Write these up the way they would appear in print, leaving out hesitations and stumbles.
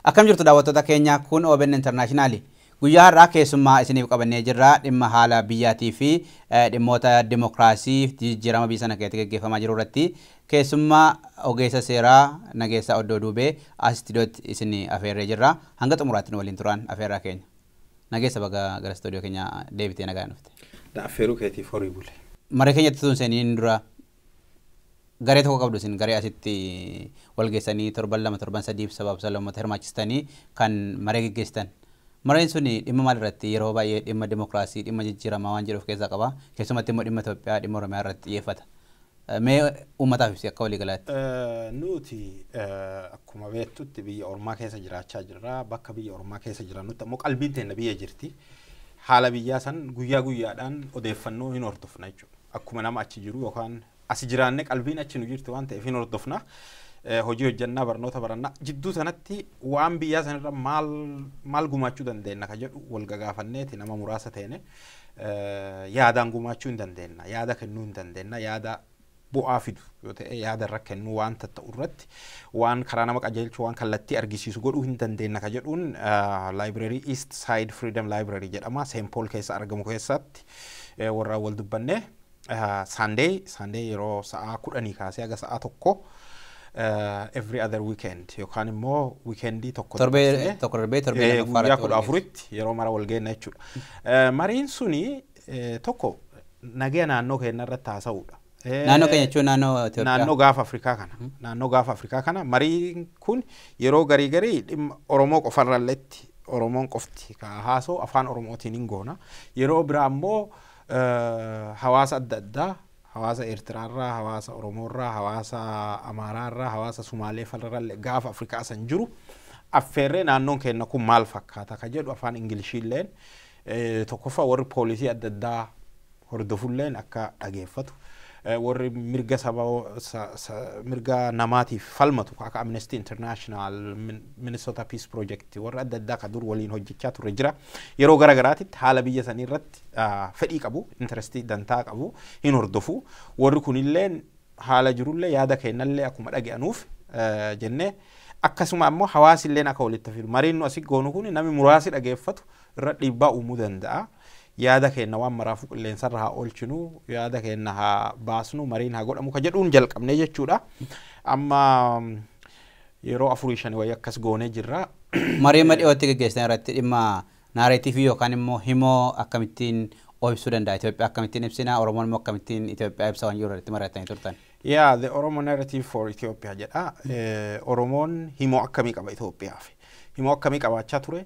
Akkam jirtu daawwattoota keenya? Kun OBN International. Guyyaa har'aa keessummaa isiniif qabannee jirra. Dhimma haala biyyaatii fi dhimmoota dimokiraasii jijjiirama biyya sana keessatti gaggeeffamaa jiru irratti keessummaa ogeessa seeraa Nageessaa Oddoo Duubee as istuudiyootti isin afeerree jirra. Hanga xumuraatti nu waliin turan afeerraa keenya. Nageessa, baga gara istuudiyoo keenya deebitee nagaan dhufte. Affeeruu keetiif horii bule. Maree keenyatti tun seeniin dura garee tokko qabdu isin, garee asitti wal geessanii torban 2, torban 3 sabaaf sablammoota hirmaachistanii kan maree geggeessitan. Mareen sun dhimma maal irratti? Yeroo baay'ee dhimma dimokiraasii, dhimma jijjiiramaa waan jedhu of keessaa qaba. Keessumatti immoo dhimma Itoophiyaa, dhimma Oromiyaa irratti xiyyeeffata. Mee uummataaf ibsi akka waliigalaatti. Nuti akkuma beektutti biyya ormaa keessa jiraachaa jirra. Bakka biyya ormaa keessa jirannutti ammoo qalbiin teenya biyya jirti. Haala biyyaa san guyyaa guyyaadhaan odeeffannoo hin hordofna jechuudha. Akkuma nama achi jiru yookaan asi jiraannee qalbiin achi nu jirti waan ta'eef hin hordofna. Hojii hojjannaa, barnoota barannaa, jidduu sanatti waan biyyaa sanirra maal maal gumaachuu dandeenya ka jedhu wal gagaafanneeti nama muraasa teene yaadaan gumaachuu hin dandeenya, yaada kennuu hin dandeenya, yaada bu'aa fidu yoo ta'e yaada irra kennuu, waan ta'u irratti waan karaa nama qajeelchu, waan kallattii argisiisu godhuu hin dandeenya ka jedhuun library East Side Freedom Library jedhama, St. Paul keessa argamu keessatti warra wal dubbanne Sunday yeroo sa'aa 10 kaasee haga sa'aa 1 every other weekend yookaan immoo weekendii tokko Torbee tokko darbee torbee lammaffaa guyyaa irratti kudha wal afuritti yeroo mara wal geenna jechuudha. Mariin suni tokko nagaya naannoo keenya irratti haasa'uudha. Naannoo keenya jechuun naannoo Itoophiyaa. Naannoo gaafa Afrikaa kana. Naannoo gaafa Afrikaa kana mariin kun yeroo garii garii dhimma Oromoo qofarralletti Oromoon qofti ka haasa'u afaan Oromootiin hin goona. Yeroo biraa immoo hawaasa adda addaa, hawaasa Eertiraarraa, hawaasa Oromoorraa, hawaasa Amaaraarraa, hawaasa Sumaalee farrallee gaafa Afrikaa san jiru affeerree naannoon keenya kun maal fakkaata ka jedhu afaan Ingiliishiilleen tokkoffaa warri poolisii adda addaa hordofulleen akka dhageeffatu. Warri mirga saba mirga namaatiif falmatu akka Amnesty International, Minnesota Peace Project, warra adda addaa ka dur waliin hojjechaa turre jira. Yeroo gara garaatitti haala biyya sanii irratti fedhii qabu, interestii dantaa qabu, hin hordofu. Warri kunilleen haala jirullee yaada kennallee akkuma dhaga'anuuf jennee, akkasuma ammoo hawaasilleen akka walitti fidu. Mariin nu asii goonu kun namni muraasi dhageeffatu irra dhiibbaa uumuu danda'a. Yaada keenya waan maraafuu qilleensarra haa oolchinu, yaada keenya haa baasnu, mariin haa godhamu ka jedhuun jalqabnee jechuudha. Amma yeroo afurii shani wayii akkas goonee jirra. Marii amma dhiyootti geggeessitan irratti dhimma narrative yookaan immoo himoo akkamittiin of ibsuu danda'a? Itoophiyaa akkamittiin ibsina? Oromoon immoo akkamittiin Itoophiyaa ibsa waan jiru irratti mari'attanii turtan? Yeah, the Oromo narrative for Ethiopia jedha. Oromoon himoo akkamii qaba Itoophiyaaf? Himoo akkamii qabaachaa ture?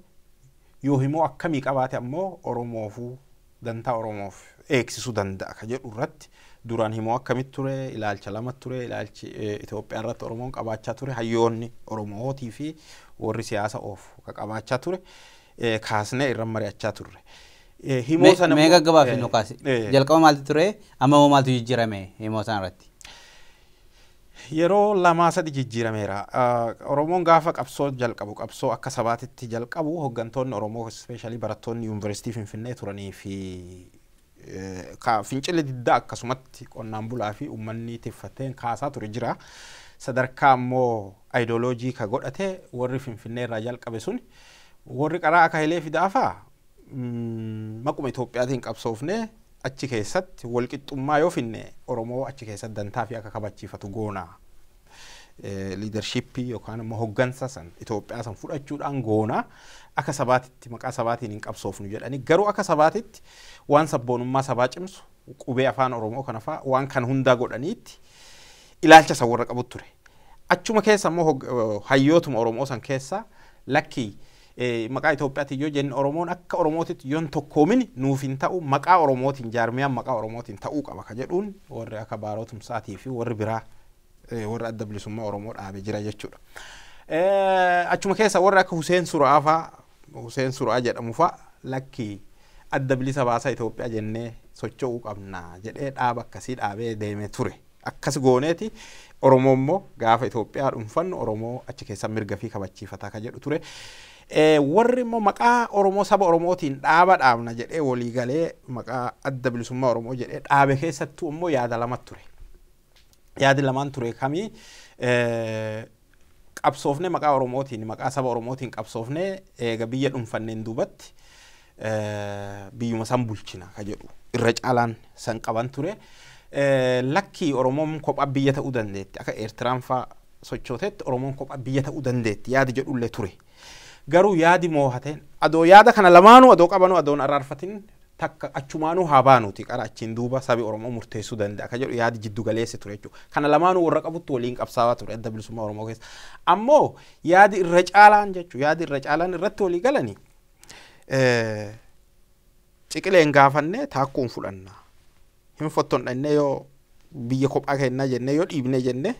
Yoo himoo akkamii qabaate ammoo Oromoofuu dantaa Oromoof eegsisuu danda'a ka jedhu irratti duraan himoo akkamitti ture, ilaalcha lama ture, ilaalchi Itoophiyaa irratti Oromoon qabaachaa ture, hayyoonni Oromootii fi warri siyaasa oofu ka qabaachaa ture kaasnee irra mari'achaa turre. Himoo sana Mee gaggabaaf nu kaasi. Jalqaba maaltu ture? Amma immoo maaltu jijjiirame himoo sana irratti? Yeroo lamaa sadi jijjiirameera. Oromoon gaafa qabsoo jalqabu, qabsoo akka sabaatitti jalqabu, hooggantoonni Oromoo, especially barattoonni yuunivarsiitii Finfinnee turanii fi fincilli diddaa akkasumatti qonnaan bulaa fi uummanni tiffateen kaasaa ture jira. Sadarkaa ammoo ayidooloojii ka godhate warri Finfinnee irraa jalqabe sun, warri qaraa akka Hayilee Fidaafaa maquma Itoophiyaatiin qabsoofne, achi keessatti walqixxummaa yoo finne Oromoo achi keessatti dantaa fi akka kabachiifatu goona. Leadershipii yookaan immoo hoggansa san Itoophiyaa san fudhachuudhaan goona, akka sabaatitti maqaa sabaatiin hin qabsoofnu jedhanii, garuu akka sabaatitti waan sabboonummaa sabaa cimsu, qubee afaan Oromoo kana fa'aa waan kan hundaa godhaniitti ilaalcha san warra qabu ture. Achuma keessa immoo hayyootuma Oromoo san keessa lakkii, maqaa Itoophiyaatiin yoo jenne Oromoon akka Oromootitti yoon tokkoomin nuuf hin ta'u, maqaa Oromootiin jaarmiyaan maqaa Oromootiin ta'uu qaba ka jedhuun warri akka Baaroo Tumsaatii fi warri biraa warri Adda Bilisummaa Oromoo dhaabe jira jechuudha. Achuma keessa warri akka Huseen Suraa fa'aa, Huseen Suraa jedhamu fa'aa, lakkii, adda bilisa baasaa Itoophiyaa jennee socho'uu qabna jedhee dhaaba akkasii dhaabee deemee ture. Akkas gooneeti Oromoo immoo gaafa Itoophiyaa dhuunfannu Oromoo achi keessa mirga fi kabachiifataa ka jedhu ture. Warri immoo maqaa Oromoo, saba Oromootiin dhaaba dhaabna jedhee walii galee maqaa Adda Bilisummaa Oromoo jedhee dhaabe keessattuu immoo yaada lama ture. Yaadi lamaan ture kamii? Qabsoofne maqaa Oromootiin, maqaa saba Oromootiin qabsoofne, eega biyya dhuunfanneen duubatti biyyuma san bulchina ka jedhu irra caalaan san qaban ture. Lakkii, Oromoon kophaa biyya ta'uu dandeetti, akka Eertiraan faa sochootetti Oromoon kophaa biyya ta'uu dandeetti yaadi jedhullee ture. Garuu yaadi moohateen adoo yaada kana lamaanuu adoo qabanuu adoon arraarfatin takka achumaanuu haa baanuuti, qara achiin duuba sabi Oromoo murteessuu danda'a ka jedhu yaadi jiddu galeessi ture jechuudha. Kana lamaanuu warra qabutti waliin qabsaawaa ture Adda Bilisummaa Oromoo keessa. Ammoo yaadi irra caalaan jechuudha, yaadi irra caalaan irratti walii galanii ciqileen gaafannee taakkuun fudhanna. Hin fottondhannee yoo biyya kophaa kennaa jennee yoo dhiibnee jennee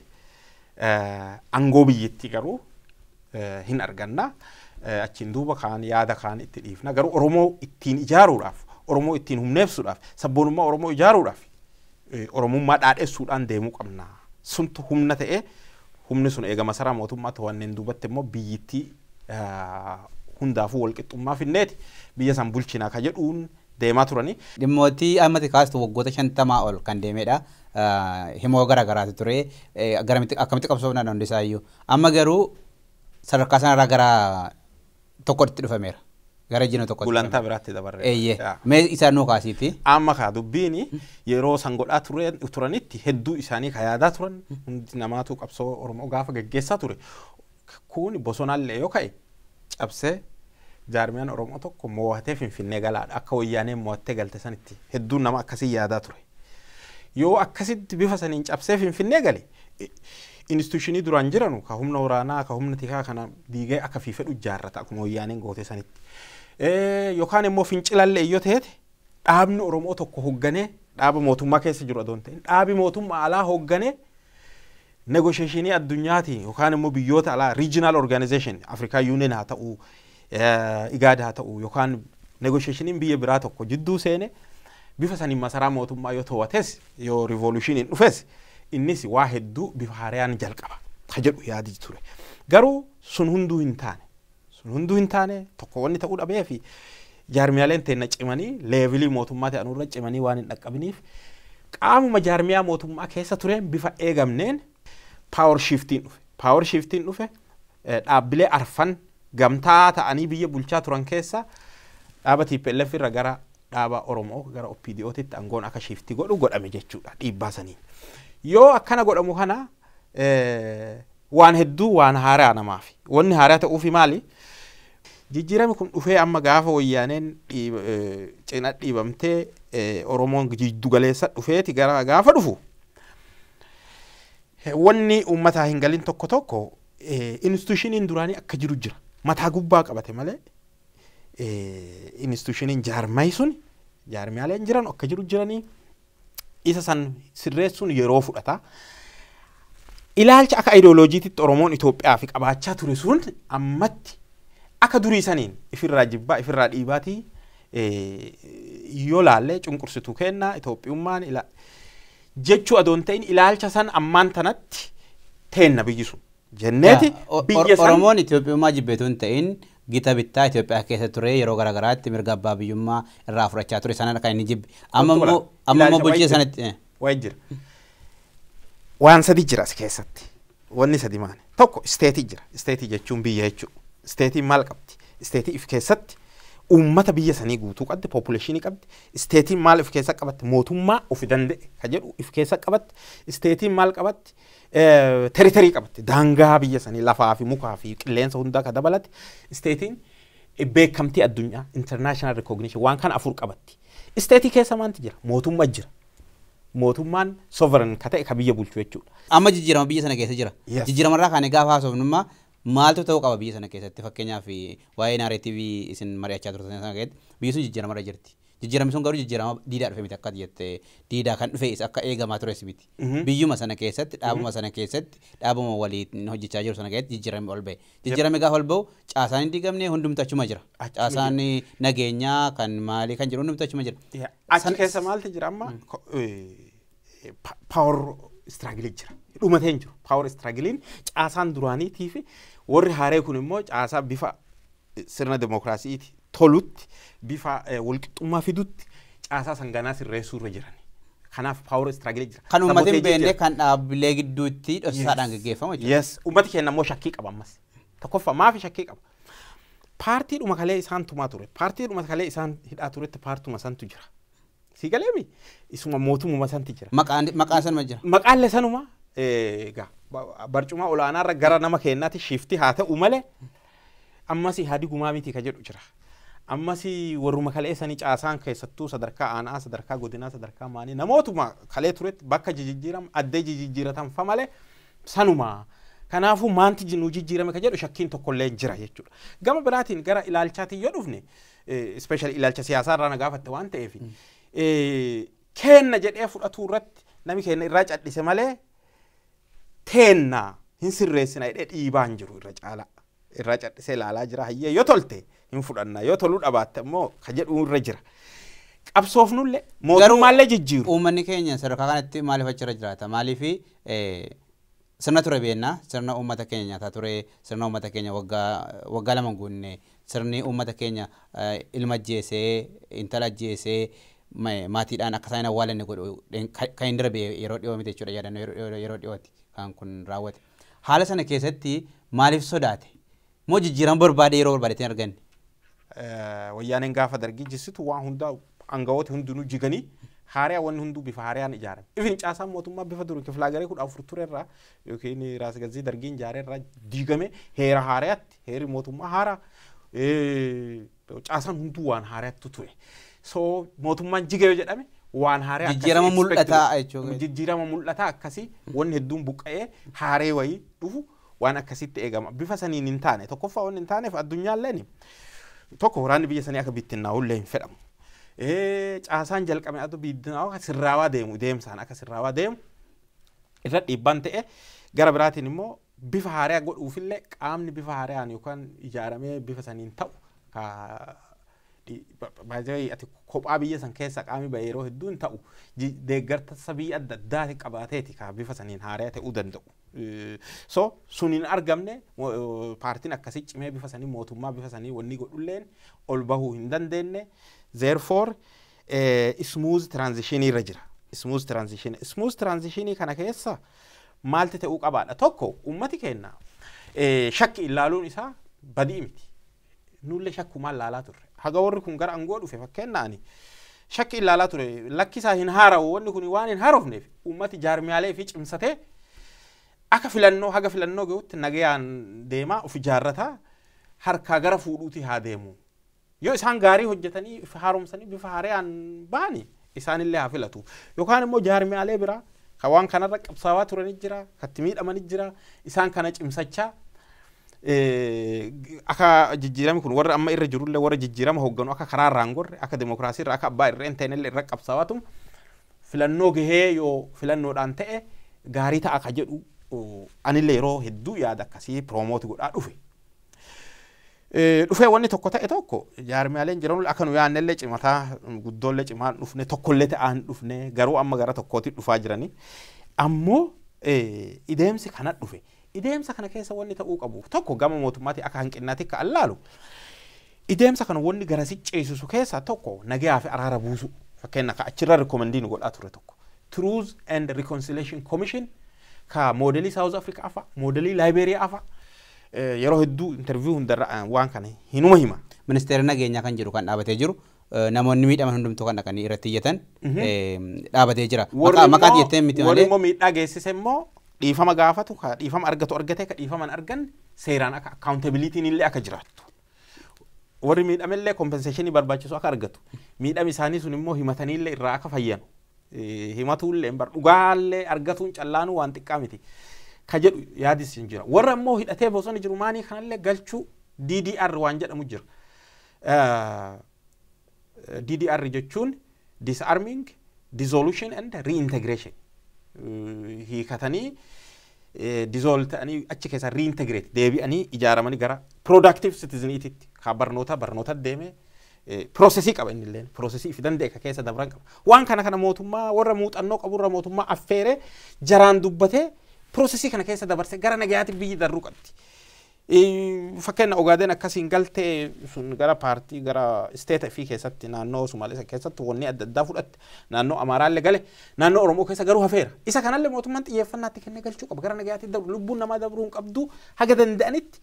aangoo biyyattii garuu hin arganna. Achiin duuba kaan yaada kaan itti dhiifna. Garuu Oromoo ittiin ijaaruudhaaf, Oromoo ittiin humneessuudhaaf, sabboonummaa Oromoo ijaaruudhaaf Oromummaa dhaadhessuudhaan deemuu qabna. Suntu humna ta'ee, humni sun eega masaraa mootummaa to'anneen duubatti immoo biyyittii hundaafuu walqixxummaa finneeti biyya san bulchinaa ka jedhuun deemaa turani. Dhimmootii ammati kaastu waggoota 50 ol kan deemedha. Himoo garaa garaatu ture. Garamitti akkamitti qabsoofnaa hundi isaayyuu. Amma garuu sadarkaa sanarraa gara tokkotti dhufameera. Gara jina tokkotti. Gulantaa biraatti dabarre. Eeyyee. Mee isaan nuu kaasiiti. Amma kaa dubbiini yeroo san godhaa turanitti hedduu isaanii ka yaadaa turan, hundi namaatu qabsoo Oromoo gaafa geggeessaa ture. Kun bosonaallee yoo ka'e cabsee jaarmiyaan Oromoo tokko mo'atee Finfinnee galaadha. Akka Wayyaaneen mo'attee galte sanitti hedduun nama akkasii yaadaa ture. Yoo akkasitti bifa saniin cabsee Finfinnee gale, instituushinii duraan jiranu ka humna waraanaa, ka humna tikaa kana diigee akka fi fedhu ijaarrata akkuma Wayyaaneen goote sanitti. Yookaan immoo fincilallee yoo ta'eete dhaabni Oromoo tokko hoogganee, dhaaba mootummaa keessa jiru adoon ta'in, dhaabi mootummaa alaa hoogganee negotiationii addunyaatiin yookaan immoo biyyoota alaa, regional organization, Africa Union haa ta'u, IGAD haa ta'u, yookaan negotiationiin biyya biraa tokko jidduu seene bifa saniin masaraa mootummaa yoo to'ates, yoo revolutioniin dhufes, innis waa hedduu bifa haarayaan jalqaba ka jedhu yaadi ture. Garuu sun hunduu hin taane. Sun hunduu hin taane. Tokko wanni ta'uu dhabee fi jaarmiyaaleen teenna cimanii levelii mootummaa ta'anurra cimanii waan hin dhaqqabiniif, qaamuma jaarmiyaa mootummaa keessa tureen bifa eegamneen power shiftiin dhufe. Power shiftiin dhufe, dhaabbilee arfan gamtaa ta'anii biyya bulchaa turan keessa dhaaba TPLF irra gara dhaaba Oromoo, gara OPDOtitti aangoon akka shiftii godhu godhame jechuudha dhiibbaa saniin. Yoo akkana godhamu kana waan hedduu waan haaraa namaaf. Wanni haaraa ta'uufi maali? Jijjiirami kun dhufee amma gaafa Wayyaaneen cina dhiibamtee Oromoon jiddu galeessa dhufeeti gara gaafa dhufu. Wanni uummataa hin galin tokko tokko, institushiniin duraanii akka jiru jira. Mataa gubbaa qabate malee institushiniin jaarmayi sun, jaarmiyaaleen jiran akka jiru jiranii, isa san sirreessuun yeroo fudhata. Ilaalcha akka ideoloojiititti Oromoon Itoophiyaa fi qabaachaa ture sun ammatti akka durii saniin ifirraa jibbaa ifirraa dhiibaatii yoo laallee cunqursituu kennaa Itoophiyummaan jechuu adoon ta'in, ilaalcha san ammaan tanatti teenna biyyi sun jenneeti biyya san. Oromoon Itoophiyummaa jibbeetu hin ta'in, gita bittaa Itoophiyaa keessa ture yeroo garaagaraatti mirga abbaa biyyummaa irraa fudhachaa ture sana kan inni jibbe. Amma immoo bulchiinsa sanatti. Wayi jira. Waan sadi jira as keessatti. Wanni sadi maali? Tokko isteetii jira. Isteetii jechuun biyya jechuudha. Isteetiin maal qabdi? Isteetii if keessatti uummata biyya sanii guutuu qabdi, populationii qabdi. Isteetiin maal if keessa qabatti? Mootummaa ofi danda'e ka jedhu if keessa qabatti. Isteetiin maal qabatti? Territory qabatti. Daangaa biyya sanii lafaa fi mukaa fi qilleensa hundaa ka dabalate. Isteetiin beekamtii addunyaa, international recognition, waan kana afur qabatti. Isteetii keessa maaltu jira? Mootummaa jira. Mootummaan sovereign ka ta'e ka biyya bulchu jechuudha. Amma jijjiirama biyya sana keessa jira. Jijjiirama irraa kaanee gaafa haasofnummaa maaltu ta'uu qaba biyya sana keessatti? Fakkeenyaaf waa'ee narrative isin mari'achaa turtan sana keessatti biyyi sun jijjiirama irra jirti. Jijjiiramni sun garuu jijjiirama diidaa dhufe miti, akka jettee diidaa kan dhufe isa akka eegamaa tures miti. Biyyuma sana keessatti, dhaabuma sana keessatti, dhaabuma waliin hojjechaa jiru sana keessatti jijjiiramni ol ba'e. Jijjiiramni gaafa ol ba'u caasaan hin diigamne, hundumtu achuma jira. Caasaan nageenyaa kan maalii kan jiru hundumtu achuma jira. Achi keessa maaltu jira amma? Power struggle jira. Dhumatee hin jiru. Power struggleiin caasaan duraaniitii fi warri haaree kun immoo caasaa bifa sirna demokiraasiiti tolutti, bifa walqixxummaa fidutti caasaa sanganaa sirreessuu irra jiran. Kanaaf power struggle jira. Kan uummati hin beekne kan dhaabbilee gidduutti dhoksaadhaan gaggeeffamu jechuudha. Yes, uummati keenya immoo shakkii qaba ammas. Tokkoffaa maafi shakkii qaba? Paartiidhuma kalee isaan tumaa ture. Paartiidhuma kalee isaan hidhaa turetti paartuma santu jira. Si galeemi? Isuma mootummaa santi jira. Maqaan sanuma jira. Maqaan sanuma egaa barcuma olaanaarra gara nama keenyaatti shifti haa ta'u malee ammas hadi gumaa miti ka jedhu jira. Ammas warruma kalee sanii caasaan keessattuu sadarkaa aanaa, sadarkaa godinaa, sadarkaa maanii namootuma kalee turetti bakka jijjiiram addee jijjiiratan fa malee sanuma. Kanaafuu maanti nu jijjiirame ka jedhu shakkiin tokkollee jira jechuudha. Gama biraatiin gara ilaalchaatiin yoo dhufne, especially ilaalcha siyaasaa irraa na gaafatte waan ta'eef, kenna jedhee fudhatuu irratti nami kenna irraa cadhise malee teenna hin sirreessina jedhee dhiibaa hin jiru irra caalaa. Irraa cadhisee ilaalaa jira, hayyee yoo tolte hin fudhanna, yoo toluu dhabaatte immoo ka jedhu irra jira. Qabsoofnullee mootummaallee jijjiiru. Uummanni keenya sadarkaa kanatti maaliif achirra jiraata? Maaliif sirna ture beennaa, sirna uummata keenya nyaataa ture, sirna uummata keenya waggaa 2 guunne, sirni uummata keenya ilma ajjeesee, intala ajjeesee, maatiidhaan akka isaan hin awwaalanne godhu kan hin darbe yeroo dhiyoo miti jechuudha, yaadannoo yeroo dhiyootti kan kun raawwate. Haala sana keessatti maaliif sodaate? Moo jijjiirama barbaade yeroo barbaadetti hin arganne? Wayyaaneen gaafa dargii jessitu waan hundaa aangawoota hundinuu jiganii haariyaa wanni hunduu bifa haariyaan ijaarame. Ifin caasaan mootummaa bifa durii kifilaagarii 14 turerraa yookiin raas gazzii dargiin ijaareerraa diigame heera haariyaatti heerri mootummaa haaraa caasaan hunduu waan haariyaatti ture. So mootummaan jige yoo jedhame waan haariyaa akkasii Jijjiirama mul'ataa jechuudha. Jijjiirama mul'ataa akkasii wanni hedduun buqqa'ee haaree wayii dhufu waan akkasitti eegama. Bifa saniin hin taane, tokkoffaa wanni hin taaneef addunyaalleen tokko waraanni biyya sanii akka bittinnaa'ullee hin fedhamu. Caasaan jalqabe aduu bittinnaa'u akka sirraawaa deemu, deemsaan akka sirraawaa deemu irra dhiibbaan ta'e. Gara biraatiin immoo bifa haariyaa godhuufillee qaamni bifa haariyaan yookaan ijaaramee bifa saniin ta'u baay'ee ati kophaa biyya san keessa qaamni ba'e yeroo hedduu hin ta'u, deeggarsa biyya adda addaa qabaateeti ka bifa saniin haariyaa ta'uu danda'u. So sun hin argamne, paartiin akkasii cimee bifa sanii mootummaa bifa sanii wanni godhulleen ol bahuu hin dandeenye. Therefore smooth transition irra jira. Smooth transition. Smooth transition kana keessa maalti ta'uu qabaadha? Tokko uummati keenya shakki ilaaluun isaa badii miti. Nullee shakkumaan ilaalaa turre. Haga warri kun gara aangoo dhufe fakkeenyaani shakki ilaalaa ture, lakkisaa hin haara'u, wanni kun waan hin haarofneef uummati jaarmiyaalee fi cimsatee akka filannoo haga filannoo gahutti nagayaan deemaa of ijaarrataa harkaa gara fuudhuuti haa deemu. Yoo isaan gaarii hojjetanii haaromsanii bifa haaraan ba'ani isaanillee haa filatu. Yookaan immoo jaarmiyaalee biraa kan waan kanarra qabsaawaa turanii jira, kan itti miidhamanii jira, isaan kana cimsachaa akka jijjiirami kun warra amma irra jirullee warra jijjiirama hoogganu akka karaa irraa hin gorre, akka dimokiraasii irra akka abbaa irree hin ta'inillee irra qabsaawaatum filannoo gahee yoo filannoodhaan ta'e gaarii ta'a ka jedhu anillee yeroo hedduu yaada akkasii promote godhaa dhufe. Dhufee wanni tokko ta'e tokko jaarmiyaaleen jiran akka nu yaadnellee cimataa guddoollee cimaa hin dhufne, tokkollee ta'aa hin dhufne, garuu amma gara tokkootti dhufaa jirani. Ammoo ideemsi kana dhufe. Ideemsa kana keessa wanni ta'uu qabu tokko gama mootummaatti akka hanqinnaatti akka allaalu. Ideemsa kana wanni garasi ceesisu keessaa tokko nagayaa fi araara buusu. Fakkeenya akka achirra rikoomendii nu godhaa ture tokko. Truth and Reconciliation Commission ka moodelii South Africa afa, moodelii Liberia afa, yeroo hedduu interview hundarra waan kana hinuma hima. Ministeerri nageenyaa kan jiru kan dhaabatee jiru, namoonni miidhaman hundumtuu kan dhaqanii irratti iyyatan dhaabatee jira. Maqaa jettee miti Warri malee. immoo miidhaa geessise immoo dhiifama gaafatu, ka dhiifama argatu argate, ka dhiifama hin arganne seeraan akka accountability'n illee akka jiraattu. Warri miidhamellee compensation barbaachisu akka argatu. Miidhami isaanii sun immoo himataniillee irraa akka fayyanu. Himatuullee hin bar dhugaallee argatuun callaanuu waan xiqqaa miti. Ka jedhu yaadis hin jira. Warra immoo hidhatee bosona jiru maanii kanallee galchuu DDR waan jedhamu jira. DDR jechuun disarming, dissolution and reintegration. Hiikatanii dissolve ta'anii achi keessa reintegrate deebi'anii ijaaramanii gara productive citizeniititti ka barnoota barnoota deemee processii qaba inni illeen processii fi danda'e ka keessa dabran qaba. Waan kana kana mootummaa warra muuxannoo qaburra mootummaa affeeree jaraan dubbatee processii kana keessa dabarsee gara nagayaatti biyyi darruu qabdi. Fakkeenya Ogaadeen akkasiin galtee sun gara paartii gara isteeta fi keessatti naannoo Sumaalee keessatti wanni adda addaa fudhatte, naannoo Amaaraallee gale, naannoo Oromoo keessa garuu hafeera. Isa kanallee mootummaan xiyyeeffannaatti kennee galchuu qaba. Gara nagayaatti dabru, lubbuun namaa dabruu hin qabdu. Haga danda'anitti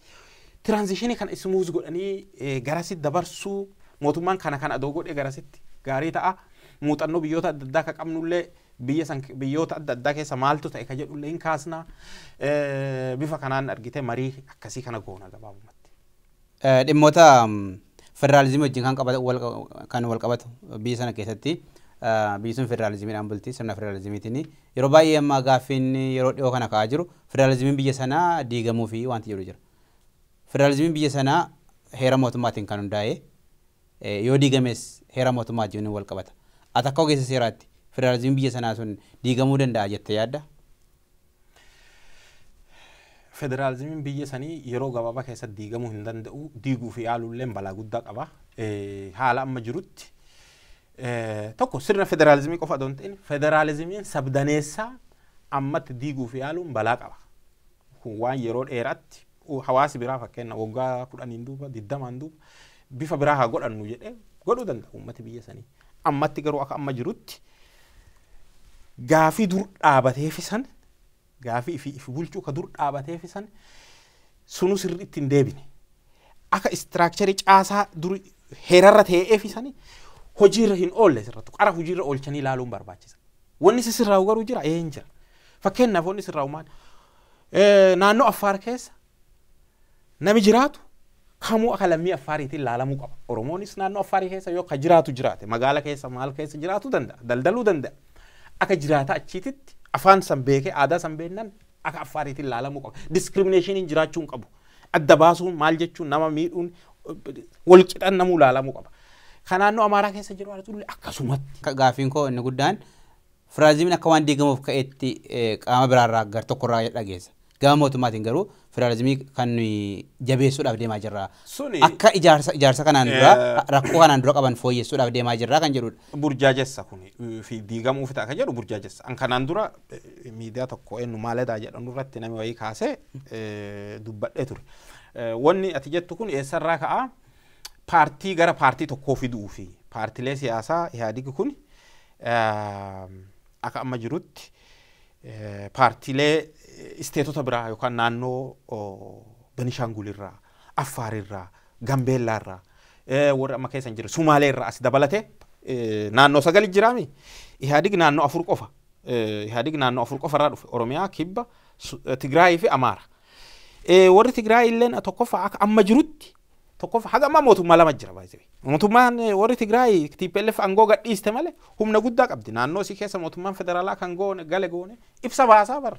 transition kana smooth godhanii garasitti dabarsuu, mootummaan kana kana adoo godhee garasitti gaarii ta'a. Muuxannoo biyyoota adda addaa ka qabnullee, biyya san biyyoota adda addaa keessa maaltu ta'e ka jedhullee hin kaasna. Bifa kanaan argite marii akkasii kana goona gabaabumatti. Dhimmoota federaalizimii wajjin kan qabatu kan wal qabatu, biyya sana keessatti biyyi sun federaalizimiidhaan bulti, sirna federaalizimiitiin. Yeroo baay'ee amma gaaffiin yeroo dhiyoo kana ka'aa jiru federaalizimiin biyya sanaa diigamuu fi wanti jedhu jira. Federaalizimiin biyya sanaa heera mootummaatiin kan hundaa'e, yoo diigames heera mootummaa wajjin wal qabata. Ati akka ogeessa seeraatti federaalizimiin biyya sanaa sun diigamuu danda'a jettee yaadda? Federaalizimiin biyya sanii yeroo gabaabaa keessatti diigamuu hin danda'u. Diiguu fi yaaluulleen balaa guddaa qaba. Haala amma jirutti tokko sirna federaalizimii qofa otoo hin ta'in federaalizimiin sabdaneessaa ammatti diiguu fi yaaluun balaa qaba. Kun waan yeroo dheeraatti hawaasi biraa, fakkeenya waggaa 10n duuba, 20n duuba bifa biraa haa godhannu jedhee godhuu danda'a uummati biyya sanii. Ammatti garuu akka amma jirutti gaafii dur dhaabateefi san, gaafii ifi bulchuu ka dur dhaabateefi san sunu sirriitti hin deebine. Akka structure caasaa dur heerarra ta'eefi sani hojiirra hin oolle, sirrattu qara hojiirra oolchanii ilaaluun barbaachisa. Wanni sirraa'u garuu jira, ee hin jira. Fakkeenyaaf wanni sirraa'u maal? Naannoo Affaar keessa nami jiraatu kamuu akka lammii Affaariitiin laalamuu qaba. Oromoonis naannoo Affaarii keessa yoo ka jiraatu jiraate, magaala keessa maal keessa jiraatu danda'a, daldaluu danda'a. Akka jiraata achiititti afaan san beekee aadaa san beeknan akka Affaariitiin laalamuu qaba. Discriminationiin jiraachuu hin qabu. Adda baasuun maal jechuun nama miidhuun, wal qixan namuu laalamuu qaba. Kan naannoo Amaaraa keessa jiru akkasumatti. Gaaffiin koo inni guddaan federaalizimiin akka waan diigamuuf ka'etti qaama biraarraa gar tokkorraa dhageessa. Gama mootummaatiin garuu federaalizimii kan nuyi jabeessuudhaaf deemaa jirra. Akka ijaarsa kanaan dura rakkoo kanaan dura qaban fooyyessuudhaaf deemaa jirra kan jedhudha. Burjaajessa kun fi diigamuuf ta'a kan jedhu burjaajessa. An kanaan dura miidiyaa tokko eenyu maaladaa jedhamu irratti namni wayii kaasee dubbadhee ture. Wanni ati jettu kun eessarraa ka'aa? Paartii gara paartii tokkoo fiduu fi paartilee siyaasaa Ihaadigi kun akka amma jirutti paartiilee isteetota biraa yookaan naannoo Benishaangulirraa, Affaarirraa, Gambeellaarraa, warra amma keessa hin jiru Sumaaleerraa as dabalatee naannoo sagali jiraami. Ihaadig naannoo afur qofa. Ihaadig naannoo afur qofarraa dhufe. Oromiyaa, Kibba, Tigraayii fi Amaara. Warri Tigraay illeen tokkoffaa akka amma jirutti tokkoffaa haga ammaa mootummaa lama jira baay'ee. Mootummaan warri Tigraay TPLF aangoo gadhiiste malee humna guddaa qabdi. Naannoo isii keessa mootummaan federaalaa kan goone gale goone ibsa baasaa bara.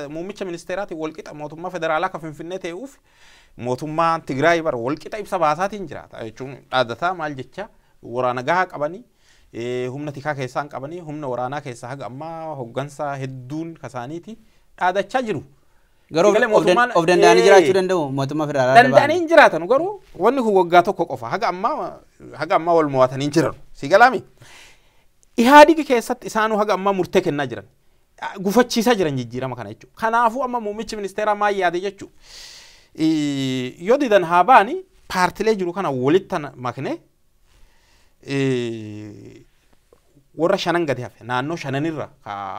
Muummicha ministeeraatiin walqixa mootummaa federaalaa kan Finfinnee ta'uuf mootummaan Tigraay bara walqixa ibsa baasaatiin jiraata jechuun dhaadataa maal jecha waraana gahaa qabanii, humna tikaa keessaa hin qabanii, humna waraanaa keessaa haga ammaa hoggansa hedduun kasaaniiti dhaadachaa jiru. Garuu of danda'anii jiraachuu danda'u mootummaa federaalaa? Danda'anii hin jiraatan, garuu wanni kun waggaa tokko qofa, haga ammaa wal mo'atanii hin jiran. Si galaami? Ihaadigi keessatti isaanuu haga ammaa murtee kennaa jiran. Gufachiisaa jiran jijjiirama kana jechuudha. Kanaafuu amma muummichi ministeeraa maal yaade jechuudha? Yoo didan haa baani, paartilee jiru kana walitti maknee warra shanan gadi hafe naannoo shananirra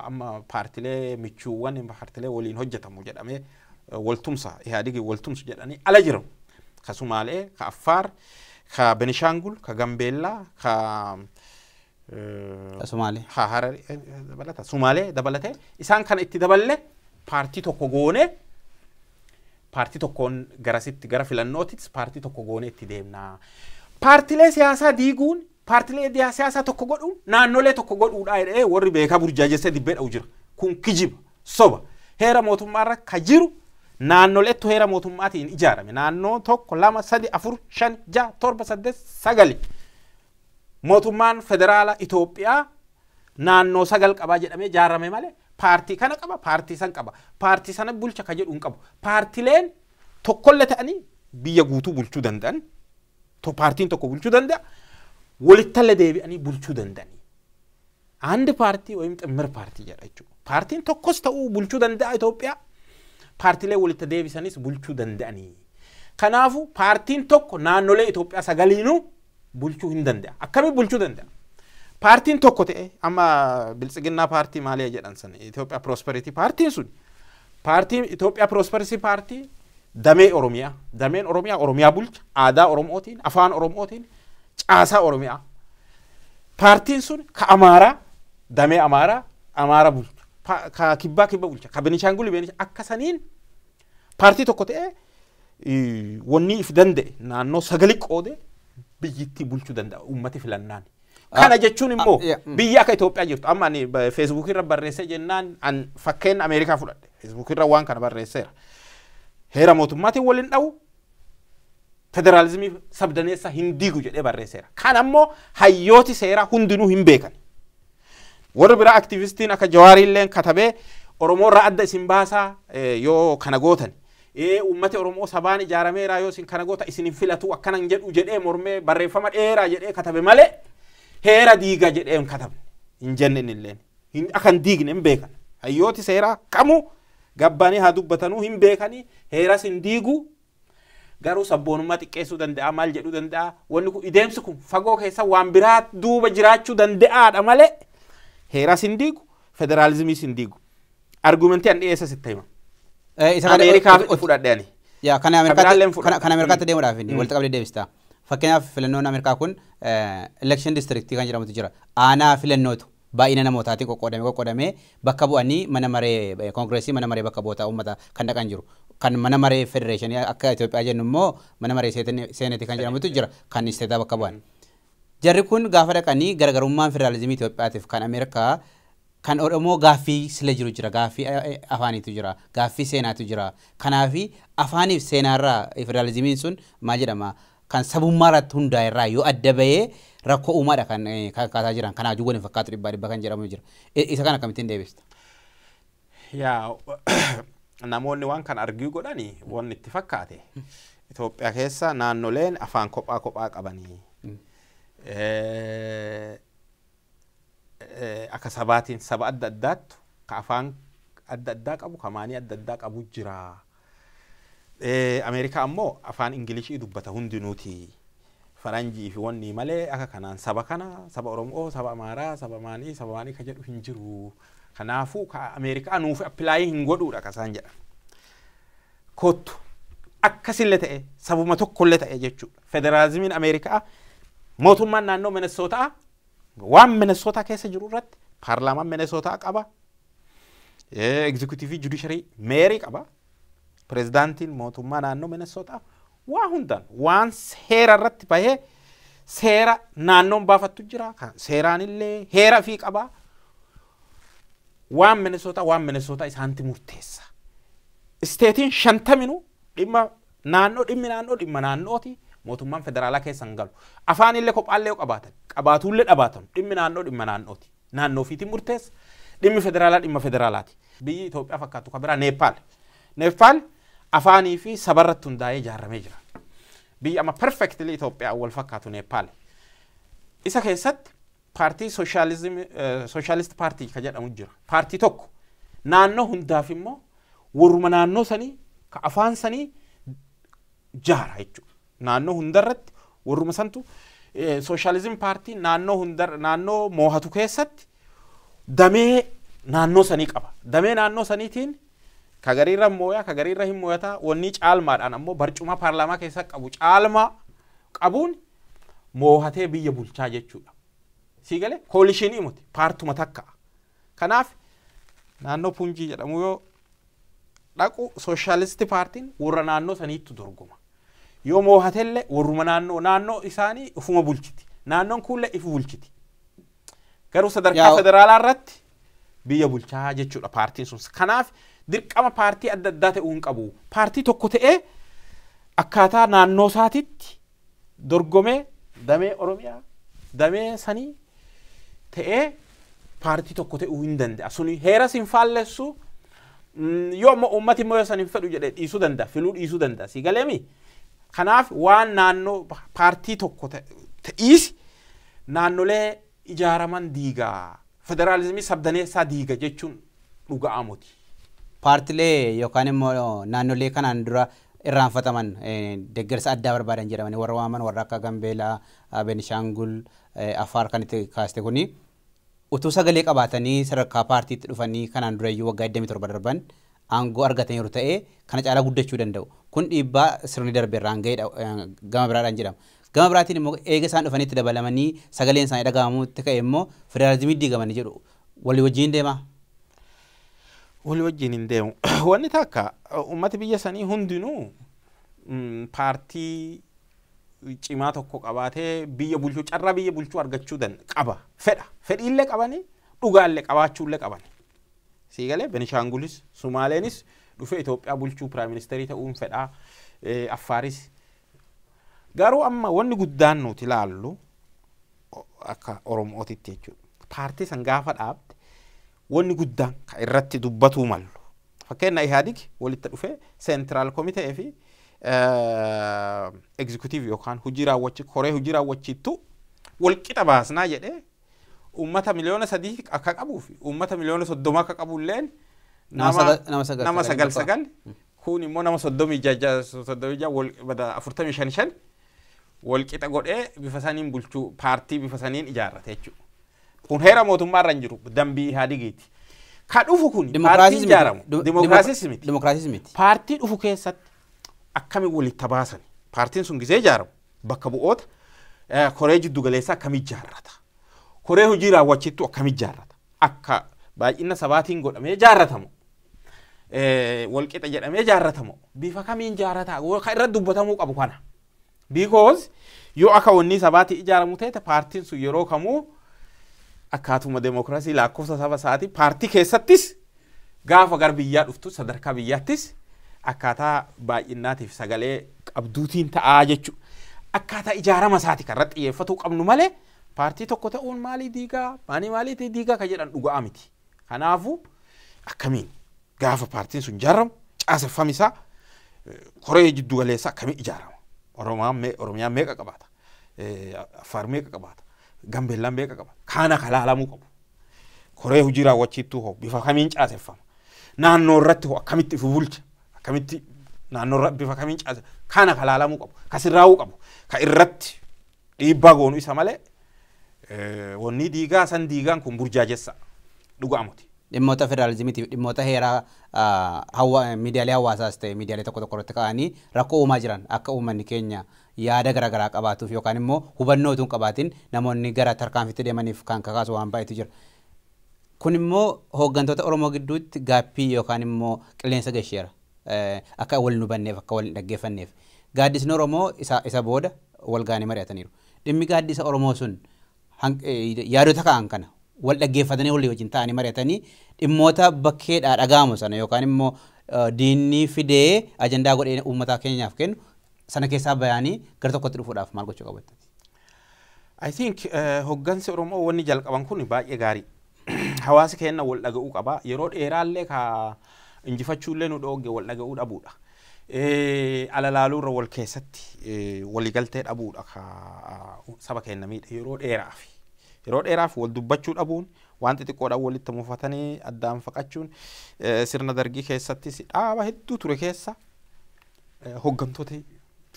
amma paartilee michuuwwan paartilee waliin hojjetamu jedhamee waltumsa Ihaadigi waltumsu jedhanii ala jiru. Ka Sumaalee, ka Affaar, ka Benishaangul, ka Gambeellaa, ka Sumaalee. Ha Harari dabalata. Sumaalee dabalatee isaan kana itti daballe paartii tokko goone, paartii tokkoon garasitti gara filannootis paartii tokko goone itti deemna. Paartilee siyaasaa diiguun paartilee siyaasaa tokko godhuun naannolee tokko godhuudha jedhee warri beekaa burjaajessee dibbee dha'u jira. Kun kijiba, soba. Heera mootummaarra ka jiru naannoleettu heera mootummaatiin ijaarame. Naannoo tokko, lama, sadi, afur, shan, ja'a, torba, saddeet, sagali. Mootummaan federaala Itoophiyaa naannoo sagal qabaa jedhamee ijaarame malee paartii kana qaba, paartii san qaba, paartii sana bulcha ka jedhu hin qabu. Paartileen tokkollee ta'anii biyya guutuu bulchuu danda'an, paartiin tokko bulchuu danda'a, walittallee deebi'anii bulchuu danda'ani. አንድ ፓርቲ ወይም ጥምር ፓርቲ jedha jechuudha. Paartiin tokkos ta'uu bulchuu danda'a Itoophiyaa. Paartilee walitti deebisanis bulchuu danda'anii. Kanaafuu paartiin tokko naannolee Itoophiyaa sagaliinuu bulchuu hin danda'a. Akkamiin bulchuu danda'a? Paartiin tokko ta'e amma Biltsiginnaa paartii maalii jedhan sana, Itoophiyaa Prosperity paartiin sun, paartiin Itoophiyaa Prosperity paartii damee Oromiyaa, dameen Oromiyaa Oromiyaa bulcha, aadaa Oromootiin, afaan Oromootiin, caasaa Oromiyaa. Paartiin sun ka Amaaraa, damee Amaaraa Amaara bulcha, ka Kibbaa Kibba bulcha, ka Benishaangul Benishaangul. Akka saniin paartii tokko ta'e wanni if danda'e naannoo sagali qoode biyyittii bulchuu danda'a uummati filannaan. Kana jechuun immoo biyya akka Itoophiyaa jirtu, amma ani Feesbuukii irra barreessee jennaan, an fakkeenya Ameerikaa fudhadhe, Feesbuukii irra waan kana barreesseera. Heera mootummaatiin waliin dha'u, federaalizimii sabdaneessa hin diigu jedhee barreesseera. Kan ammoo hayyooti seeraa hundinuu hin beekan. Warri biraa aktivistiin akka Jawaariilleen katabee Oromoo irraa adda isin baasaa yoo kana gootan. Uummati Oromoo sabaan ijaarameera, yoo isin kana goota isin hin filatu akkanan jedhu jedhee mormee barreeffama dheeraa jedhee katabe malee heera diiga jedhee hin katabne, hin jenne innilleen. Akka hin diigne hin beekan. Hayyooti seeraa kamuu gabbaanii haa dubbatanuu hin beekanii, heeras hin diigu, garuu sabboonummaa xiqqeessuu danda'a, maal jedhuu danda'a, wanni kun ideemsi kun fagoo keessa waan biraa duuba jiraachuu danda'aadha malee heeras hin diigu, federaalizimiis hin diigu. Argumentii an dhiyeessa sitti hima. Isa kana Ameerikaa fudhadhe ani. Yaa, kan Kabiraalleen fudhadhe. Kan Ameerikaatti deemuudhaaf inni walitti qabdee deebista. Fakkeenyaaf filannoon Ameerikaa kun election district kan jedhamutu jira. Aanaa filannootu baay'ina namootaatiin qoqqoodamee bakka bu'anii mana maree koongireesii, mana maree bakka bu'oota uummata kan dhaqan jiru. Kan mana maree federeeshinii akka Itoophiyaa jennu immoo mana maree seenetii kan jedhamutu jira, kan isteetaa bakka bu'an. Jarri kun gaafa dhaqanii garaagarummaan federaalizimii Itoophiyaatiif kan Ameerikaa, kan Oromoo gaaffii sila jiru jira, gaaffii afaaniitu jira, gaaffii seenaatu jira. Kanaafi afaaniif seenaarraa federaalizimiin sun maal jedhama, kan sabummaa irratti hundaa'e irraa yoo adda bahee rakkoo uumaadha kan kaasaa jiran. Kanaaf waliin fakkaatu 100% kan jedhamu jira. Isa kana akkamittiin deebista? Yaa, namoonni waan kana argue godhani wanni itti fakkaate. Itoophiyaa keessa naannoleen afaan kophaa kophaa qabanii. Akka sabaatiin saba adda addaattu ka afaan adda addaa qabu, ka maanii adda addaa qabu jira. Ameerikaa ammoo afaan Ingilishii dubbata hundinuuti. Faranjii fi wanni malee akka kanaan saba kana, saba Oromoo, saba Amaaraa, saba maanii, saba maanii ka jedhu hin jiru. Kanaafuu ka Ameerikaa nuuf apply hin godhuudha ka isaan jedhan. Kottu akkasillee ta'e sabuma tokkollee ta'e jechuudha. Federaalizimiin Ameerikaa mootummaan naannoo Minnesootaa waan Minnesootaa keessa jiru irratti paarlaamaan Minnesootaa qaba. Executive, judiciary, mayor qaba. Pirezidaantiin mootummaa naannoo Minnesootaa waa hundaan waan seera irratti bahee seera naannoon baafattu jira. Seeraanillee heera fi qaba. Waan Minnesootaa isaanti murteessa. Isteetiin 50nuu dhimma naannoo, dhimmi naannoo dhimma naannooti. Mootummaan federaalaa keessa hin galu. Afaanillee kophaallee yoo qabaatan, qabaatullee dhabaatan, dhimmi naannoo dhimma naannooti. Naannoo ofiitiin murteessa. Dhimmi federaalaa dhimma federaalaati. Biyyi Itoophiyaa fakkaatu kan biraa Neepaal. Neepaal afaanii fi sabarratti hundaa'ee ijaaramee jira. Biyyi amma perfectly Itoophiyaa wal fakkaatu Neepaal. Isa keessatti paartii sooshaalisti paartii kan jedhamu jira. Paartii tokko naannoo hundaaf immoo warruma naannoo sanii ka afaan sanii jaara jechuudha. Naannoo hundarratti warruma santu sooshaalizim paartii naannoo hundar naannoo moohatu keessatti damee naannoo sanii qaba. Damee naannoo saniitiin ka gariirra mooyaa, ka gariirra hin mooyataa, wanni caalmaadhaan ammoo barcuma paarlaamaa keessa qabu caalmaa qabuun moohatee biyya bulchaa jechuudha. Sii galee, coalition miti, paartuma takka. Kanaaf naannoo Punjii jedhamu yoo dhaqu sooshaalisti paartiin warra naannoo saniitu dorgoma. Yoo moohatellee warruma naannoo isaanii ifuma bulchiti. Naannoon kunillee ifu bulchiti. Garuu sadarkaa federaalaa irratti biyya bulchaa jechuudha paartiin sun. Kanaaf dirqama paartii adda addaa ta'uu hin qabu. Paartii tokko ta'ee akkaataa naannoo isaatitti dorgomee damee Oromiyaa, damee sanii ta'ee paartii tokko ta'uu hin danda'a. Suni heeras hin faallessu. Yoo ammoo uummati immoo yoo san hin fedhu jedhee dhiisuu danda'a, filuu dhiisuu danda'a. Si galeemi? Kanaaf waan naannoo paartii tokko ta'iisi naannolee ijaaraman diigaa. Federaalizimii sabdaneessaa diiga jechuun dhuga'amuti. Paartilee yookaan immoo naannolee kanaan dura Irraanfataman deeggarsa addaa barbaadan jedhamanii warra waaman warra akka Gambeelaa, Beenishaangul, Affaar kan itti kaaste kuni utuu sagalee qabaatanii sadarkaa paartiitti dhufanii kanaan durayyuu waggaa 27 darban aangoo argataniiru ta'ee kana caalaa guddachuu danda'u. Kun dhiibbaa sirni darbe irraan ga'edha gama biraadhaan jedhama. Gama biraatiin immoo eega isaan dhufanitti dabalamanii sagaleen isaanii dhaga'amutti ka'e immoo federaalizimii diigamanii jedhu. Walii wajjin deemaa? Walii wajjin hin deemu. Wanni takka uummati biyya sanii hundinuu paartii cimaa tokko qabaatee biyya bulchuu carraa biyya bulchuu argachuu qaba. Fedha. Fedhiillee qabanii dhugaallee qabaachuullee qabani. Siigalee Benishaangulis Sumaaleenis dhufee Itoophiyaa bulchuu piraayim ministeerii ta'uun fedhaa Affaaris. Garuu amma wanni guddaan nuti ilaallu akka Oromootitti jechuudha. Paartii san gaafa dhaabde wanni guddaan kan irratti dubbatuu mallu. Fakkeenya Ihaadig walitti dhufee seentiraal komitee fi egzekutiiv yookaan hojii raawwachi koree hojii raawwachiittu walqixa baasnaa jedhee uummata miliyoona 3 akka qabuu fi uummata miliyoona 30 akka qabu illeen nama sagal sagal kun immoo nama 36 36 wal bada 45 5 walqixa godhee bifa saniin bulchuu paartii bifa saniin ijaarrate jechuudha. Kun heera mootummaa irra hin jiru dambii Ihaadigiiti. Ka dhufu kun paartii ijaaramu dimokiraasiis miti. Dimokiraasiis miti. Paartii dhufu keessatti akkamiin walitti baasan paartiin sun gisee ijaaramu bakka bu'oota koree jiddu galeessaa akkamiin ijaarrata koree hojii raawwachiittu akkamiin ijaarrata akka baay'ina sabaatiin godhamee ijaarratamu walqixa jedhamee ijaarratamu bifa kamiin ijaarrata kan irratti dubbatamuu qabu kana. Because yoo akka wanni sabaatii ijaaramu ta'e paartiin sun yeroo kamuu akkaatuma demokiraasii lakkoofsa saba isaatii paartii keessattis gaafa gara biyyaa dhuftu sadarkaa biyyaattis akkaataa baay'innaatiif sagalee qabduutiin ta'aa jechuudha. Akkaataa ijaarama isaati kan irratti xiyyeeffatuu qabnu malee paartii tokko ta'uun maalii diigaa maalii maaliitii diigaa kan jedhan dhugaa miti. Kanaafuu akkamiin gaafa paartiin sun ijaaramu caaseffami isaa koree jiddu galeessaa akkamiin ijaarama. Oromiyaan meeqa qabaata? Affaar meeqa qabaata? Gambeellaan meeqa qabaata? Kaana kalaalamuu qabu. Koree hojii raawwachiittuu hoo bifa kamiin caaseffama? Naannoo irratti hoo akkamitti ifu bulcha? Akkamitti naannoo irratti bifa kamiin caase? Kaana kalaalamuu qabu. Ka sirraa'uu qabu. Ka irratti dhiibbaa goonu isa malee wanni diigaa san diigaan kun burjaajessa dhugaa miti. Dhimmoota federaalizimiitiif dhimmoota heeraa miidiyaalee hawaasaas ta'e miidiyaalee tokko tokko irratti ka'anii rakkoo uumaa jiran akka uummanni keenya yaada garaagaraa qabaatuuf yookaan immoo hubannoo utuu hin qabaatin namoonni gara tarkaanfiitti deemaniif kan kakaasu waan baay'eetu jira. Kun immoo hooggantoota Oromoo gidduutti gaappii yookaan immoo qilleensa gasheera. Akka wal hin hubanneef akka wal hin dhaggeeffanneef. Gaaddisni Oromoo isa booda wal ga'anii mari'ataniiru. Dhimmi gaaddisa Oromoo sun yaadota ka'an kana wal dhaggeeffatanii walii wajjin ta'anii mari'atanii dhimmoota bakkeedhaa dhaga'amu sana yookaan immoo diinni fidee ajandaa godhee uummata keenyaaf kennu sana keessaa bayanii gara tokkotti dhufuudhaaf maal gochuu qabu? I think hoggansi Oromoo wanni jalqaban kun baay'ee gaarii. Hawaasi keenya wal dhaga'uu qaba. Yeroo dheeraallee ka injifachuullee nu dhoogge wal dhaga'uu dhabuudha. Alalaaluurra wal keessatti waliigaltee dhabuudha ka saba keenya miidha yeroo dheeraaf. Yeroo dheeraaf wal dubbachuu dhabuun waan xixiqqoodhaan walitti mufatanii addaan faqachuun sirna dargii keessattis dhaaba hedduu ture keessa hoggantoota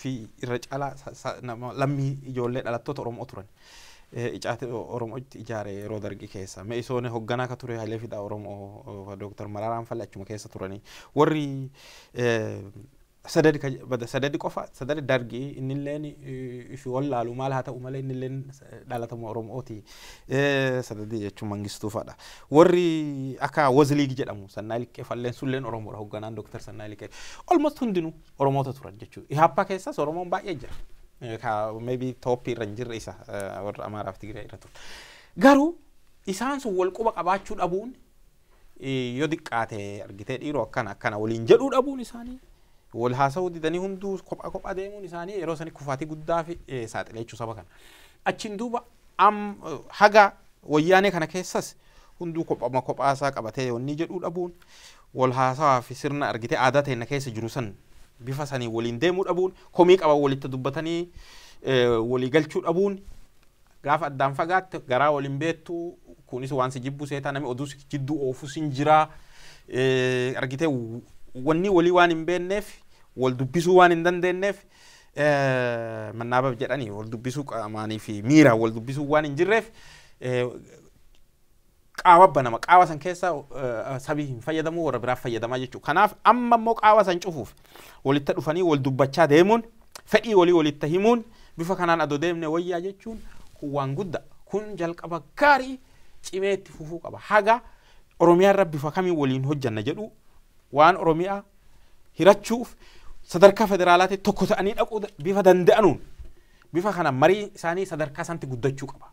fi irra caalaa nama lammii ijoollee dhalattoota Oromoo turan. Icaate Oromoo itti ijaare yeroo dargii keessa. Me'isoon hogganaa ka ture Hayilee Fidaa Oromoo Dooktar Maraaraan Falli achuma keessa turanii. Warri sadadi qofa sadadi dargii innilleen ifi wallaalu maal haa ta'u malee innilleen dhalatama Oromooti. Sadadi jechuun Mangistuu fa'adha. Warri akka Wazliig jedhamu Sannaa Liqqee Falleen sulleen Oromoodha hogganaan Dooktar Sannaa Liqqee. Almost hundinuu Oromoota turan jechuudha. Ihaappaa keessas Oromoon baay'ee jira. Ka maybe tooppii irra hin jirre isa warra Amaaraaf Tigiraa irra ture. Garuu isaan sun wal quba qabaachuu dhabuun yoo xiqqaate argitee dhiiroo akkana akkana waliin jedhuu dhabuun isaanii wal haasa'uu didanii hunduu kophaa kophaa deemuun isaanii yeroo sanii kufaatii guddaa fi saaxilee jechuu saba kana. Achiin duuba haga wayyaanee kana keessas hunduu kophama kophaa isaa qabatee wanni jedhuu dhabuun wal haasawaa fi sirna argitee aadaa teenya keessa jiru san bifa sanii waliin deemuu dhabuun komii qaban walitti dubbatanii walii galchuu dhabuun gaafa addaan fagaatte garaa waliin beektu kunis waan si jibbu seetaa namni oduu si jidduu oofus hin jiraa argitee wanni walii waan hin beekneef. Wal dubbisuu waan hin dandeenyeef, mannaabab jedhanii wal dubbisuu qaamaanii fi miiraan wal dubbisuu waan hin jirreef, qaawa banama. Qaawa san keessa sabii hin fayyadamu, warra biraa fayyadamaa jechuudha. Kanaaf amma immoo qaawa san cufuuf walitti dhufanii wal dubbachaa deemuun, fedhii walii walitti himuun, bifa kanaan adoo deemne wayyaa jechuun kun waan guddaa. Kun jalqaba gaarii cimee itti fufuu qaba. Haga Oromiyaa irra bifa kamiin waliin hojjanna jedhu, waan Oromiyaa hirachuuf sadarkaa federaalaatti tokko ta'anii dhaquu bifa danda'anuun, bifa kana marii isaanii sadarkaa sanatti guddachuu qaba.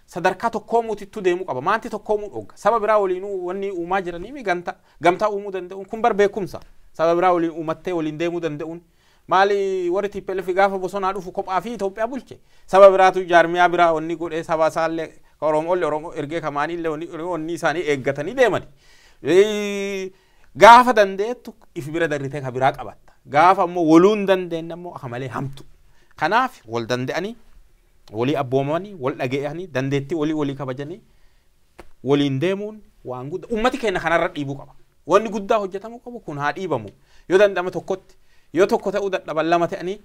Sadarkaa tokkoomuutittu deemuu qaba. Maanti tokkoomuu dhogga? Saba biraa waliinuu wanni uumaa jiranii gamtaa gamtaa uumuu danda'uun kun bar beekumsa. Saba biraa waliin uumattee waliin deemuu danda'uun maali? Warri TPLF gaafa bosonaa dhufu kophaa fi Itoophiyaa bulche. Saba biraatu jaarmiyaa biraa wanni godhee, saba isaallee ka Oromollee Oromoo ergee, kamaanillee wanni isaanii eeggatanii deemani. Gaafa dandeettu if bira darritee ka biraa qabatta. Gaafa ammoo waluu hin dandeenye ammoo akka malee hamtu. Kanaaf wal danda'anii, walii abboomanii, wal dhaga'anii, dandeettii walii walii kabajanii waliin deemuun waan guddaa. Ummati keenya kanarra dhiibuu qaba. Wanni guddaa hojjetamuu qabu kun haa dhiibamu. Yoo danda'ame tokkotti, yoo tokko ta'uu dadhaban lama ta'anii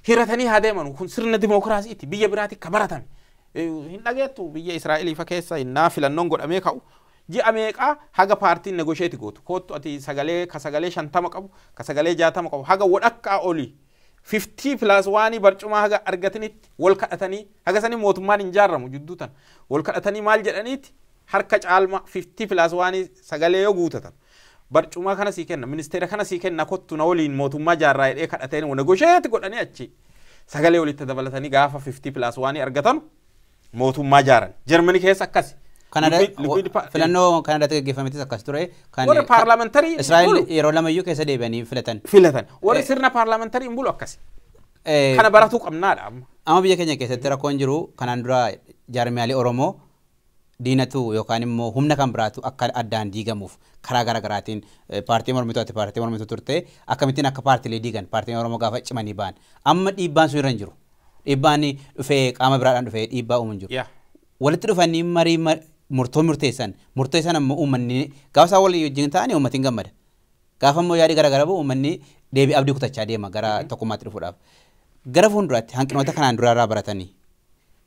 hiratanii haa deeman. Kun sirna dimookiraasiiti, biyya biraatti ka baratame. Hin dhageettu, biyya Israa'elii fa keessa innaa filannoon godhamee ka'u ji'a meeqaa haga paartiin negotiate gootu, koottu ati sagalee ka sagalee 50 qabu, ka sagalee 60 qabu, haga wadhakkaa olii 50 plus waanii barcumaa haga argatanitti wal kadhatanii, haga sanii mootummaan hin jaarramu jidduu tan wal kadhatanii, maal jedhaniiti, harka caalma 50 plus waanii sagalee yoo guutatan barcumaa kana sii kenna, ministeera kana sii kenna, kottu na waliin mootummaa jaarraa jedhee kadhateen, negotiate godhanii achi sagalee walitti dabalatanii gaafa 50 plus waanii argatan mootummaa jaaran. Jarmanii keessa akkasi. Filannoo Kanaadaatti gaggeeffametis akkas ture. Warri parliamentary Israa'el yeroo lamayyuu keessa deebi'anii filatan. Filatan. Warri sirna parliamentary hin bulu akkasi. Kana baratuu qabnaadha amma. Amma biyya keenya keessatti rakkoon jiru, kanaan dura jaarmiyaalee Oromoo diinatu yookaan immoo humna kan biraatu akka addaan diigamuuf karaa gara garaatiin, paartii mormituu, ati paartii mormituu turte, akkamittiin akka paartiilee diigan, paartiin Oromoo gaafa cimanii ba'an, amma dhiibbaan sun irra hin jiru. Dhiibbaan dhufee qaama biraadhaan dhufee dhiibbaa uumu hin jiru. Walitti dhufanii marii murtoo murteessan, murteessan ammoo uummanni gaafa isaan walii wajjin ta'anii uummatiin gammada. Gaafa immoo yaadii gara gara bu'u uummanni deebii abdii kutachaa deema gara tokkummaatti dhufuudhaaf. Gara fuulduraatti hanqinoota kanaan duraarraa baratanii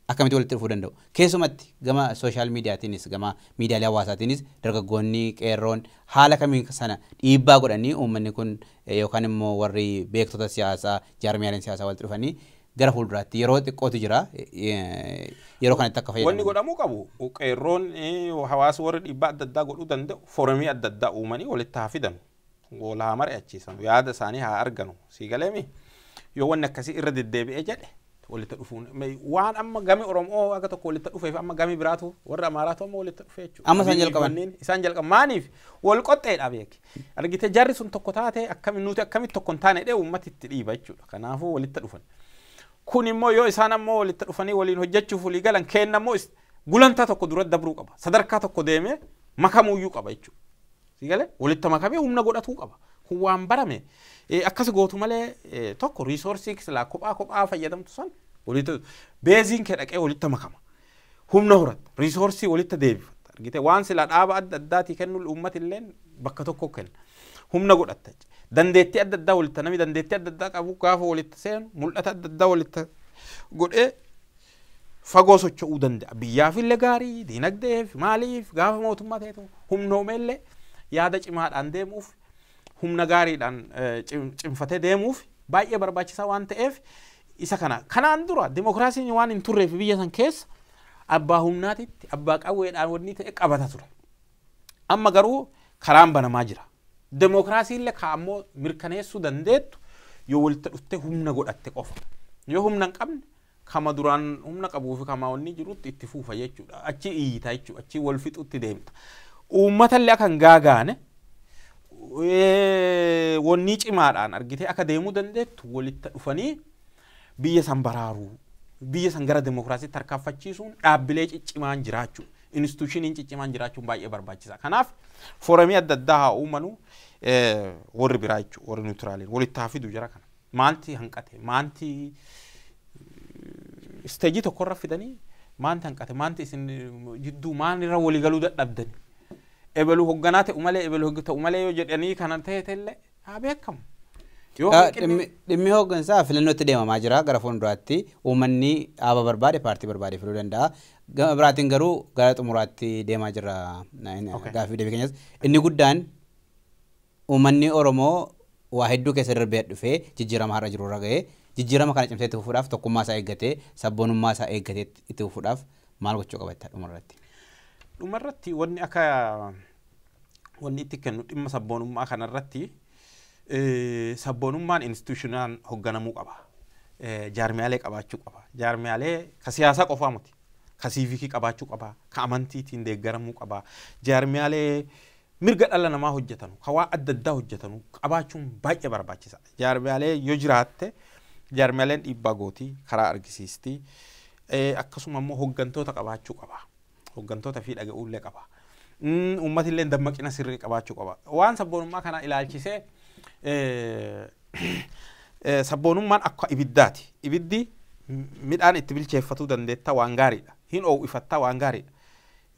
akkamitti walitti dhufuu danda'u? Keessumatti gama social mediatiinis, gama miidiyaalee hawaasaatiinis, dargaggoonni qeerroon haala kamiin sana dhiibbaa godhanii uummanni kun yookaan immoo warri beektota siyaasaa, jaarmiyaaleen siyaasaa walitti dhufanii gara fuulduraatti yeroo xiqqootu jira, yeroo kanatti akka fayyadamu. Wanni godhamuu qabu, qeerroon, hawaasa, warri dhiibbaa adda addaa godhuu danda'u forumii adda addaa uumanii walitti haa fidan. Wal haa mari'achiisan, yaada isaanii haa arganu. Sii galeemi, yoo wanni akkasii irra deddeebi'ee jedhe walitti dhufuun waan amma gami Oromoo akka tokko walitti dhufeef, amma gami biraatu, warra Amaaraatu amma walitti dhufe jechuudha. Amma isaan jalqaban. Isaan jalqaban. Maaniif wal qoxxeedha beeki. Argite, jarri sun tokko taate akkami, nuti akkamitti tokko hin taane dhee uummati itti dhiiba jechuudha. Kanaafuu walitti dhufan. Kun immoo yoo isaan ammoo walitti dhufanii waliin hojjechuuf walii galan, kenna immoo gulantaa tokko dura dabruu qaba. Sadarkaa tokko deemee makamuuyyuu qaba jechuudha. Si galee, walitti makamee humna godhatuu qaba. Kun waan barame. Akkas gootu malee tokko resource silaa kophaa kophaa fayyadamtu san walitti baseiin kee dhaqee walitti makama. Humna horatta. Resource walitti deebifatta. Argite, waan silaa dhaaba adda addaatii kennu uummati illee bakka tokko kenna. Humna godhatta. Dandeettii adda addaa walitti, namni dandeettii adda addaa qabu gaafa walitti seenu, mul'ata adda addaa walitti godhee fagoo socho'uu danda'a. Biyyaaf illee gaarii, diinagdeef, maaliif, gaafa mootummaa ta'etu humnoomeellee yaada cimaadhaan deemuuf, humna gaariidhaan cimfatee deemuuf baay'ee barbaachisaa waan ta'eef isa kana. Kanaan dura dimokiraasiin waan hin turreef biyya san keessa abbaa humnaatitti abbaa qawweedhaan wanni ta'e qabata ture. Amma garuu karaan banamaa jira. Dimokiraasiillee ka ammoo mirkaneessuu dandeettu yoo walitti dhuftee humna godhatte qofa. Yoo humna hin qabne kama duraan humna qabuu fi kama wanni jirutti itti fuufa jechuudha. Achi iyyita jechuudha. Achi wal fixutti deemta. Uummatallee akka hin gaagaane wanni cimaadhaan argitee akka deemuu dandeettu walitti dhufanii biyya san baraaruu, biyya san gara dimokiraasiitti tarkaanfachiisuun dhaabbilee ciccimaan jiraachuu, institutioniin ciccimaan jiraachuun baay'ee barbaachisaa. Kanaaf forumii adda addaa haa uumanu warri biraa jechuudha, warri neutraliin walitti haa fidu jara kana. Maalti hanqate? Maalti stage tokkorra fidanii, maanti hanqate? Maanti isin jidduu maan irra walii galuu dadhabdani? Ebelu hogganaa ta'u malee, ebelu ta'u malee yoo jedhanii kana ta'e illee haa beekamu. Dhimmi hooggansaa filannootti deemamaa jira gara fuulduraatti uummanni dhaaba barbaade paartii barbaade filuu danda'a. Gama biraatiin garuu gara xumuraatti deemaa jira gaaffii deebii keenyas. Inni guddaan uummanni Oromoo waa hedduu keessa darbee dhufee jijjiirama har'a jiru irra ga'ee jijjiirama kana cimsee itti fufuudhaaf tokkummaa isaa eeggatee sabboonummaa isaa eeggatee itti fufuudhaaf maal gochuu qaba jettee dhumarratti? Dhumarratti wanni akka wanni itti kennu dhimma sabboonummaa kanarratti sabboonummaan instituushinaan hoogganamuu qaba. Jaarmiyaalee qabaachuu qaba. Jaarmiyaalee ka siyaasaa qofaa miti. Ka siivikii qabaachuu qaba. Ka amantiitiin deeggaramuu qaba. Jaarmiyaalee mirga dhala namaa hojjetanu, ka waa adda addaa hojjetanu qabaachuun baay'ee barbaachisa. Jaarmiyaalee yoo jiraatte jaarmiyaaleen dhiibbaa gootii karaa argisiistii. Akkasuma immoo hooggantoota qabaachuu qaba. Hooggantoota fi dhaga'uullee qaba. Uummati illee dammaqina sirrii qabaachuu qaba. Waan sabboonummaa kana ilaalchisee sabboonummaan akka ibiddaati. Ibiddi midhaan itti bilcheeffatuu dandeetta waan gaariidha. Hin oowwifattaa waan gaariidha.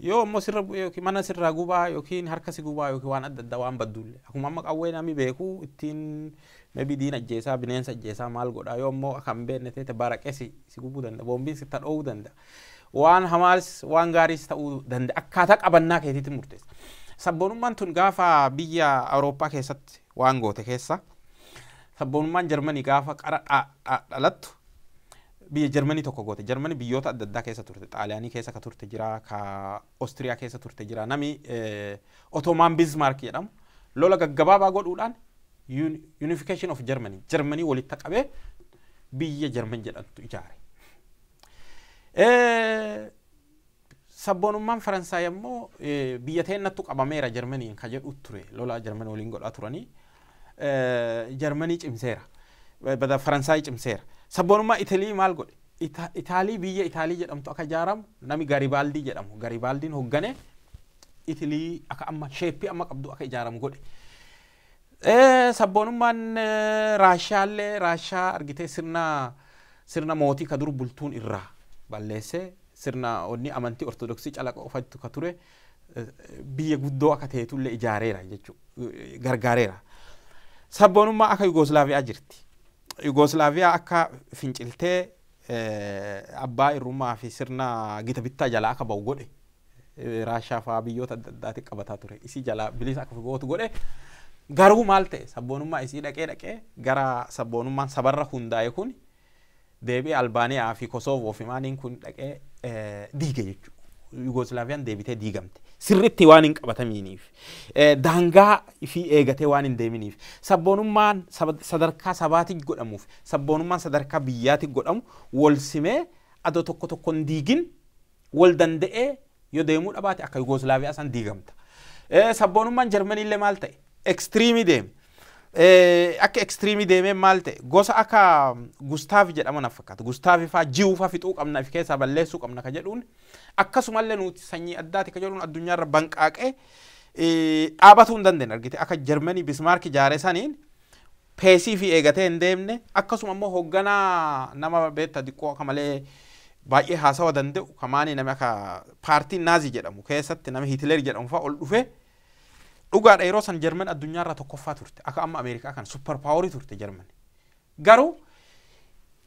Yoo immoo sirra bu'ee yookiin mana sirraa gubaa yookiin harka si gubaa yookiin waan adda addaa waan badduullee. Akkuma amma qawwee namni beeku ittiin maybe diina ajjeesaa bineensa ajjeesaa maal godhaa yoo immoo akka hin beekne ta'e baraqee si gubuu danda'a boombiin si dhoo'uu danda'a. Waan hamaas waan gaariis ta'uu danda'a akkaataa qabannaa keetiitti murteessa. Sabboonummaan tun gaafa biyya Awurooppaa keessatti waan goote keessa sabboonummaan Jarmanii gaafa qara dhalattu biyya Jarmanii tokko goote. Jarmanii biyyoota adda addaa keessa turte. Xaaliyaanii keessa ka turte jira, ka Oostiriyaa keessa turte jira. Nami Ottoman Bismarck jedhamu lola gaggabaabaa godhuudhaan Unification of Germany, Jarmanii walitti qabee biyya Jarman jedhamtu ijaare. Sabboonummaan Faransaay immoo biyya teennattu qabameera Jarmaniin ka jedhu ture lola Jarmanii waliin godhaa turanii Jarmanii cimseera. Bada Faransaay cimseera. Sabboonummaa Italii maal godhe? Itaalii biyya Itaalii jedhamtu akka ijaaramu nami Garibaaldii jedhamu. Garibaaldiin hoggane Italii akka amma sheeppii amma qabdu akka ijaaramu godhe. Sabboonummaan Raashaallee Raashaa argitee sirna mootii ka dur bultuun irraa balleessee sirna onni amantii ortodoksii calaqa ofattu ka ture biyya guddoo akka ta'etullee ijaareera jechuudha gargaareera. Sabboonummaa akka Yugoslaaviyaa jirti. Yugoslaaviyaa akka finciltee abbaa irrummaa fi sirna gita bittaa jalaa akka ba'u godhe. Raashaa fa'aa biyyoota adda addaatti qabataa ture. Isii jalaa bilisa akka gootu godhe. Garuu maal ta'e sabboonummaa isii dhaqee gara sabboonummaan sabarra hundaa'e kun deebi'ee Albaaniyaa fi Kosoovoo fi maaniin kun dhaqee diige jechuudha. Yugoslaaviyaan deebitee diigamte. Sirriitti waan hin qabatamiiniif. Daangaa fi eegatee waan hin deeminiif. Sabboonummaan sadarkaa sabaatti godhamuuf sabboonummaan sadarkaa biyyaatti godhamu wal simee adoo tokko tokkoon diigin wal danda'ee yoo deemuu dhabaate akka Yugoslaaviyaa san diigamta. Sabboonummaan Jarmaniillee maal ta'e? Ekstiriimii deeme. Akka ekstiriimii deemee maal ta'e gosa akka Gustaavi jedhama na fakkaata. Gustaavi faa ji'uu faa fixuu qabna fi keessaa balleessuu qabna ka jedhuun akkasumallee nuti sanyii addaati ka jedhuun addunyaarra banqaaqee dhaabatuu hin dandeenye argite akka Jarmanii Bismaark ijaare saniin peesii fi eegatee hin deemne akkasuma immoo hoogganaa nama beektaa xiqqoo akka malee baay'ee haasawa danda'u kamaanii nama akka paartiin Naazii jedhamu keessatti nama Hitler jedhamu faa ol dhufee dhugaadha yeroo san Jarman addunyaarraa tokkoffaa turte akka amma Ameerikaa kan supper paaworii turte Jarman. Garuu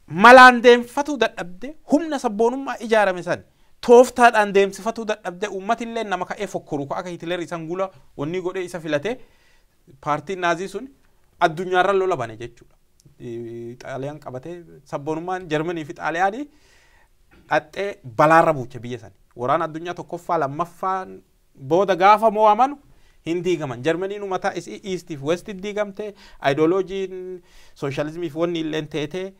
malaan deemfatuu dadhabde humna sabboonummaa ijaarame san tooftaadhaan deemsifatuu dadhabde uummatillee nama ka'ee fokkoru akka Hitler isan gula wanni godhee isa filate paartiin Naazii sun addunyaarra lola bane jechuudha. Xaaliyaan qabatee sabboonummaan Jarmanii fi Xaaliyaanii dhaxxee balaarra buuche biyya sani. Waraana addunyaa tokkoffaa lammaffaan booda gaafa mo'amanu hin diigaman. Jarmaniin mataa isii iistiif westi diigamte ayidooloojiin sooshaalizimiif wanni illeen teetee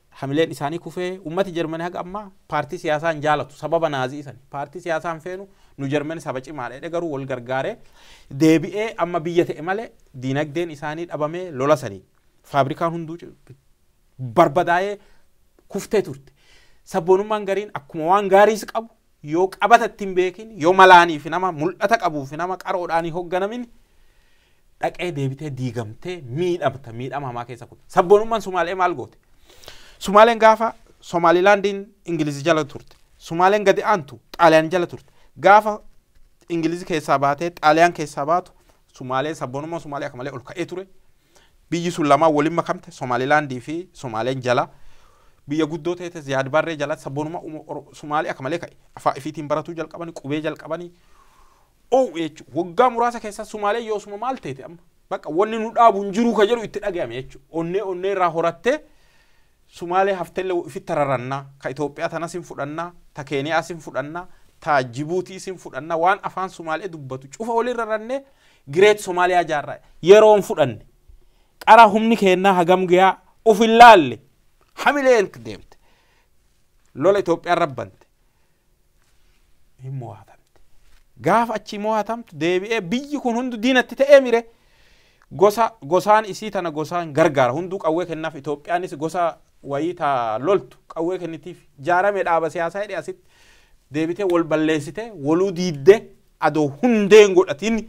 hamileen isaanii kufee uummati Jarmanii haga ammaa paartii siyaasaa hin jaalatu sababa naazii isani. Paartii siyaasaa hin feenu nu Jarmani saba cimaadha jedhee garuu wal gargaaree deebi'ee amma biyya ta'e malee diinagdeen isaanii dhabamee lola sanii faabrikaan hunduu barbadaa'ee kuftee turte. Sabboonummaan gariin akkuma waan gaariis qabu yoo qabata ittiin beekin yoo malaanii fi nama mul'ata qabuu fi nama qaroodhaanii hoogganamin dhaqee deebitee diigamtee miidhamta miidhama hamaa keessa kutte. Sabboonummaan Sumaalee maal goote? Sumaaleen gaafa Somaalilaandiin Ingilizi jala turte. Sumaaleen gadi aantu Xaaliyaan jala turte. Gaafa Ingilizi keessaa baatee Xaaliyaan keessaa baatu Sumaaleen sabboonummaan Sumaalee akka malee ol ka'ee ture. Biyyi sun lamaan waliin makamte, Somaalilaandii fi Somaaleen jala. Biyya guddoo ta'e Ziyaad Barree jala sabboonummaa Somaalee akka malee ka'e. Afaan ifiitiin baratuu jalqabanii, qubee jalqabanii. Ooww jechuudha. Waggaa muraasa keessa Somaalee yoosuma maal ta'e amma? Bakka wanni nu dhaabu hin jiru ka jedhu itti dhagahame jechuudha. Onnee onnee irraa horattee Sumaalee haftellee ofitti rarrannaa, ka Itoophiyaa tanas hin fudhannaa, ta Keeniyaas hin fudhannaa, ta Jibuutiis hin fudhannaa, waan afaan Sumaalee dubbatu cufa waliin rarrannee Great Somaaliyaa jaarraa yeroon fudhanne. Qara humni keennaa hagam gayaa of hin laalle hamileen deemte. Lola Itoophiyaan rabbante. Hin mo'atamte. Gaafa achi mo'atamtu deebi'ee biyyi kun hundi diinatti ta'ee mire. Gosa gosaan isii tana gosaan gargaara hunduu qawwee kennaaf. Itoophiyaanis gosa wayii ta loltu qawwee kennitiif jaarame dhaaba siyaasaa jedhe asitti deebitee wal balleessite waluu diidde adoo hundeen godhatin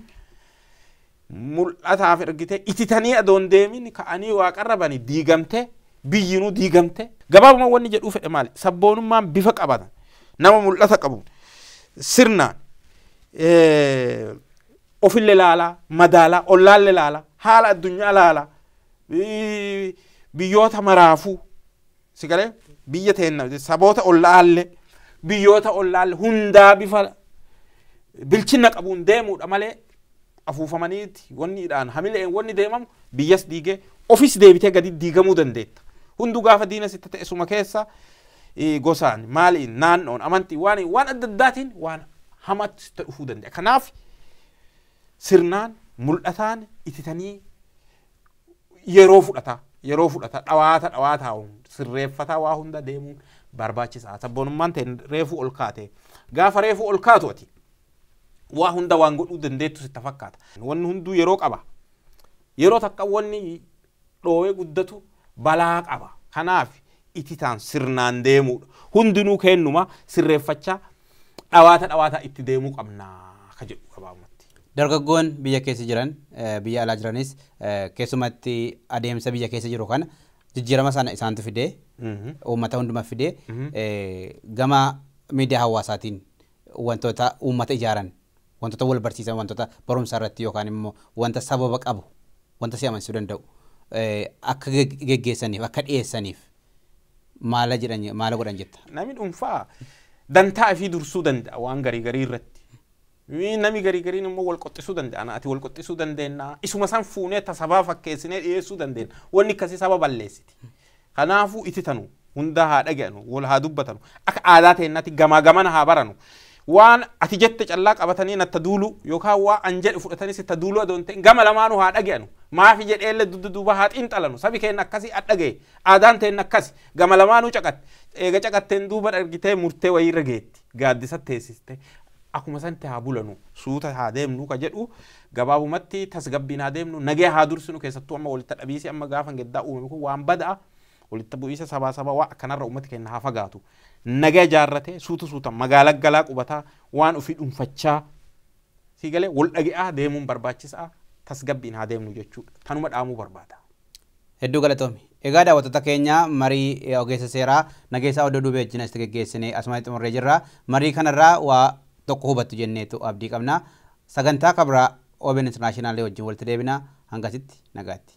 mul'ataaf ergite ititanii adoon deemin ka'anii waaqarra bani diigamte biyyinuu diigamte. Gabaabuma wanni jedhuu fedhe maali? Sabboonummaan bifa qabatan nama mul'ata qabu sirnaan ofillee laalaa, madaalaa, ollaallee laalaa, haala addunyaa laalaa, biyyoota maraafuu si galee biyya teenna saboota ollaallee biyyoota ollaallee hundaa bifa bilchina qabuun deemuudha malee afuufamaniiti wanni hamileen wanni deemamu biyyas diigee ofis deebitee gadi diigamuu dandeetta. Hunduu gaafa diina sitti ta'e suma keessa gosaan maaliin naannoon amantii waan adda addaatiin waan hamaatti sitti dhufuu danda'a. Kanaaf sirnaan mul'ataan ititanii yeroo fudhata dhawaata dhawaataa sirreeffataa waa hunda deemuun barbaachisaa. Sabboonummaan ta'e reefuu ol kaate gaafa reefuu ol kaatu ati waa hunda waan godhuu dandeettu sitti fakkaata. Wanni hunduu yeroo qaba. Yeroo takka wanni dhoowee guddatu balaa qaba. Kanaaf ititaan sirnaan deemuudha. Hundinuu kennuma sirreeffachaa dhawaata dhawaataa itti deemuu qabna ka jedhu gabaabumatti. Dargaggoon biyya keessa jiran biyya alaa jiranis keessumatti adeemsa biyya keessa jiru kana jijjiirama sana isaantu fidee uummata hundumaa fidee gama miidiyaa hawaasaatiin wantoota uummata ijaaran, wantoota wal barsiisan, wantoota barumsa irratti yookaan immoo wanta sababa qabu, wanta si amansiisuu danda'u akka geggeessaniif akka dhiyeessaniif maala jedhan maala godhan jetta? Namni dhuunfaa dantaa ifii dursuu danda'a waan garii garii irratti. Namni garii gariin immoo wal qoxxisuu danda'a. Ati wal qoxxisuu dandeenya. Isuma san fuunee tasabaa fakkeessinee dhiyeessuu dandeenya. Wanni akkasii saba balleessiti. Kanaafuu ititanu hunda haa dhaga'anu, wal haa dubbatanu. Akka aadaa teennaatti gamaa gamana haa baranu. Waan ati jette callaa qabatanii natta duulu yookaan waa an jedhe fudhatanii sitta duulu adoon ta'in gama lamaanuu haa dhaga'anu. Maafi jedheellee duddu duuba haa xiinxalanu. Sabi keenya akkasii adhaga'e. Aadaan teenna akkasi. Gama lamaanuu caqatte. Eega caqatteen duuba argitee murtee wayiirra geetti. Gaaddisa teessiste. Akkuma sanatti haa bulanu, suuta haa deemnu ka jedhu gabaabumatti tasgabbiin haa deemnu, nagee haa dursinu. Keessattuu amma walitti dhabiisi amma gaafa geddaa uumame kun waan bada'a. Walitti bu'iisa sabaa sabaa waa akkanarra uummati keenya haa fagaatu. Nagee ijaarratee suuta suuta magaalaa galaa qubataa waan ofii dhuunfachaa si galee wal dhage'aa deemuun barbaachisaa, tasgabbiin haa deemnu jechuudha. Tanuma dhaamuu barbaada. Hedduu galatoomi. Egaa daawwattoota keenya marii ogeessa seeraa Nageessaa Oddoo Duubee wajjin asitti geggeessinee asumatti xumurree jirra. Marii kanarraa waa tokko hubattu jenneetu abdii qabna. Sagantaa kabraa OBN International wajjin walitti deebina. Hangasitti nagaatti.